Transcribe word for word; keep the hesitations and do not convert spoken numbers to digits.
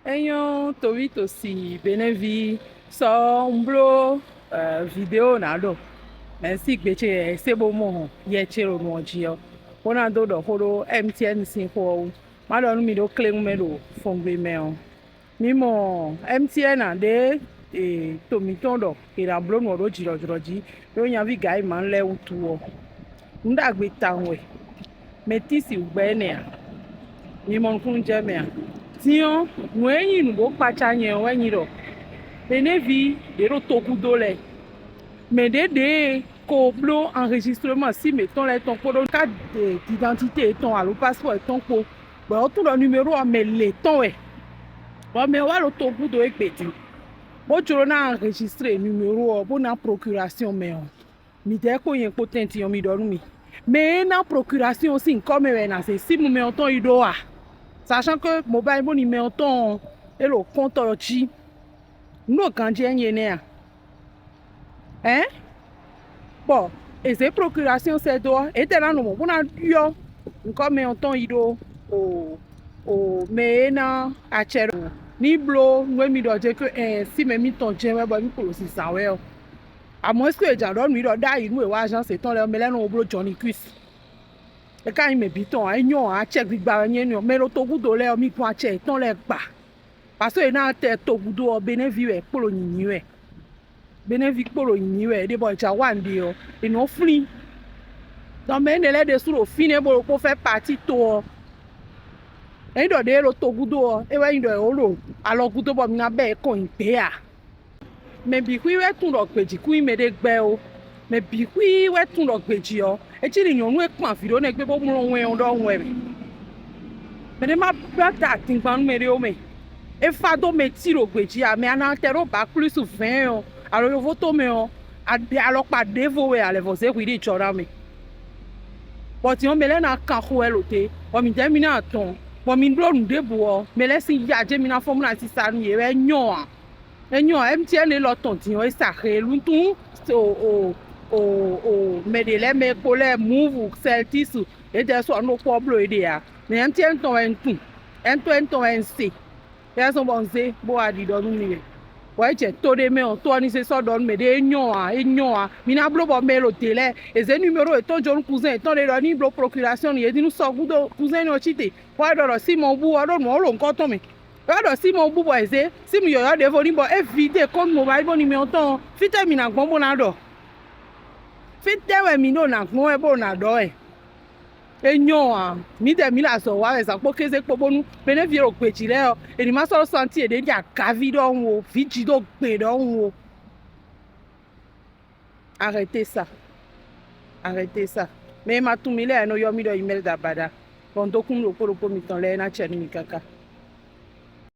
É nyɔ́ toví tosi Benɛ́ví, sɔ un bló vidéo nǎ ɖɔ mɛ̌si gbe ce se bó mɔ yɛ ce ɖo nǔ ɔ́ jí ɔ́, bó ná dó ɖɔ xó ɖó M T N sín xó ɔ́ wú. Má ɖɔ nú mi ɖó kléwún mɛ ɖo fɔngbe mɛ ɔ́, mi mɔ M T N ǎ ɖě to mǐtɔn ɖɔ è nǎ bló nǔ ɔ́ ɖó jǐɖɔjǐɖɔ jí ɖó nyaví Gayimanu lɛ́ɛ wútu ɔ́, nǔ ɖagbe tawun wɛ. Mɛ tísi wǔ gbɛ́ énɛ́ ǎ. Mi mɔ nukúnnú jɛ mɛ ǎ. Din ɔ́, nǔ e nyí nǔ bó kpaca nyɛ ɔ́ wɛ nyí ɖɔ Benɛ́ví ɖě ɖo togúdo lɛ́ɛ, mɛ ɖě ɖě ko bló anregistrement sí mǐtɔn lɛ́ɛ tɔn kpódó carte d'identité yětɔn alo passeport yětɔn kpó, bɔ yě tunwun ɖɔ numéro ɔ́ mɛ lě tɔn wɛ, bɔ mɛ ɔ́ wá ɖo togúdo égbé din, bó jló ná anregistré numéro ɔ́ bó ná procuration mɛ ɔ́, midɛɛ kpó nyɛ kpó tɛ́ntin ɔ́, mi ɖɔ nú mì, mɛ e ná procuration sín nyǐkɔ mɛ wɛ è nǎ zé símu mɛ ɔ́ tɔn yi ɖó a? Sachant que mobile money mɛ ɔ́ tɔn ɔ́, é ɖo kɔ́ntɔ́ ɔ́ jí. Nǔ ɖo ganjí wɛ nyí énɛ́ a? Ɛ̌n? Bɔ è zě procuration sɛ́ dó ɔ́, é tɛ́ ná nɔ mɔ̌ bó ná ɖyɔ́ nyǐkɔ mɛ ɔ́ tɔn yi ɖó o o mɛ e ná acɛ ɖo ní bló nú émí ɖɔ jɛ có ɛn sí mɛ mitɔn jɛ́n wɛ bɔ émí kpo ɖo zǐnzán wɛ ɔ́. Amɔ̌ é sú è jǎ ɖɔ nǔ yi ɖɔ ɖ'ayǐ nú è wá agence yětɔn lɛ́ɛ ɔ́, mɛ lɛ́ɛ nɔ bló Johnny Quis. É ka nyí mɛ bǐ tɔn ǎ, é nyɔ́ ǎ, acɛ gbigba wɛ nyí énɛ́ ɔ́. Mɛ e ɖo togudo lɛ́ɛ ɔ́, mì gbɔn acɛ yětɔn lɛ́ɛ gba. Pasó è nǎ tɛ togudo ɔ́, Benɛ́ví wɛ kpó ɖo nyǐnyí wɛ. Benɛ́ví kpó ɖo nyǐnyí wɛ, ɖě bɔ è jǎ wa nǔɖé ɔ́, è nɔ flín. Dɔn mɛ énɛ́ lɛ́ɛ ɖésú ɖo fínɛ́ bó ɖokpó fɛ́ patíto ɔ́. Ényí ɖɔ ɖě e ɖo togudo ɔ́, é wɛ nyí ɖɔ è wǒ ɖo alɔ gúdo bɔ mi ná bɛ́ yě kɔn nyi gbě a? Mɛ bǐ xwí wɛ tunwun ɖɔ gbějíkún nyí mɛɖé gbɛ́ ó. Mɛ bǐ xwí wɛ tunwun ɖɔ gbějí ɔ́, é cí ɖi nyɔ̌nu e kpan vǐ ɖó nɛgbé bó mlɔ́ wɛn ɔ́ ɖɔhun wɛ mɛ. Mɛɖé má blá ta atingban nú mɛɖé ó mɛ. É fá dó mɛ tí ɖo gbějí a, mɛ a nɔ tɛ ɖó ba klúsu vɛ̌ɛn ɔ́, alo yovótomɛ ɔ́, alɔkpa ɖěvo wɛ a lɛ̌ vɔ́ zé hwǐ ɖi jɔ ná mɛ. Bɔ din ɔ́, mɛ lɛ́ɛ ná kan xo wɛ ɖo te, bɔ midɛɛ mi ná dɔn, bɔ mi bló nǔ ɖěbǔ ɔ́, mɛ lɛ́ɛ sín ya jɛ́n mi ná fɔ́n bó ná sisa nú yě wɛ nyɔ́ ǎ. É nyɔ́ ɔ́, M T N élɔ́ tɔn din ɔ́, é sa heelúntún o o o o mɛ ɖě lɛ́ɛ mɛ e kpo lɛ́ɛ Moov, Celtics, yědɛɛ sɔ nú ɖokpó ɔ́ bló yě ɖe ǎ. Mɛ M T N tɔn wɛ un tunwun, M T N tɔn wɛ un se. Éyɛ́ zɔ́n bɔ un zé bó wá ɖiɖɔ nú mi wɛ. Bɔ é jɛ to ɖé mɛ ɔ́, to ɔ́ ní zé sɔ́ ɖɔ nú mɛ ɖé é nyɔ́ ǎ, é nyɔ́ ǎ. Mi ná bló bɔ mɛ e ɖo dě lɛ́ɛ, è zě numéro yětɔn jó nú cousin yětɔn ɖé ɖɔ ní bló procuration nú yě dín nú sɔ́ gúdo cousin énɛ́ ɔ́ cí te, bɔ é ɖɔ ɖɔ Simɔn bú ɔ́ ɖó nǔ ɔ́ ɖo nukɔn tɔn mɛ. É wá ɖɔ Simɔn bú bɔ è zé símu yɔ̌yɔ́ ɖěvo n'i bɔ é vidé kɔ́ntu mobile bó ní mɛ ɔ́ tɔn ɔ́, fítɛ́ mǐ ná gbɔn bó ná ɖɔ? Fítɛ́ wɛ mǐ ɖo nǎ gbɔn wɛ bó ɖo nǎ ɖɔ wɛ? É nyɔ́ ǎ, mǐdɛɛ mǐ ɖo azɔ̌ wa wɛ zǎn kpó kéze kpó bónú Benɛ́ví e ɖo gbějí lɛ́ɛ ɔ́, è ní má sɔ́ ɖó santi è ɖě ɖi agaví ɖɔhun o, vǐ jí dó gbe ɖɔhun o. Arrêtez ça. Arrêtez ça. Mɛ e ma tunwun mì lɛ́ɛ nɔ ylɔ́ mì ɖɔ email ɖo abaɖa. Gbɔn dó kún ɖokpó ɖokpó mitɔn lɛ́ɛ ná acɛ nú mi káká.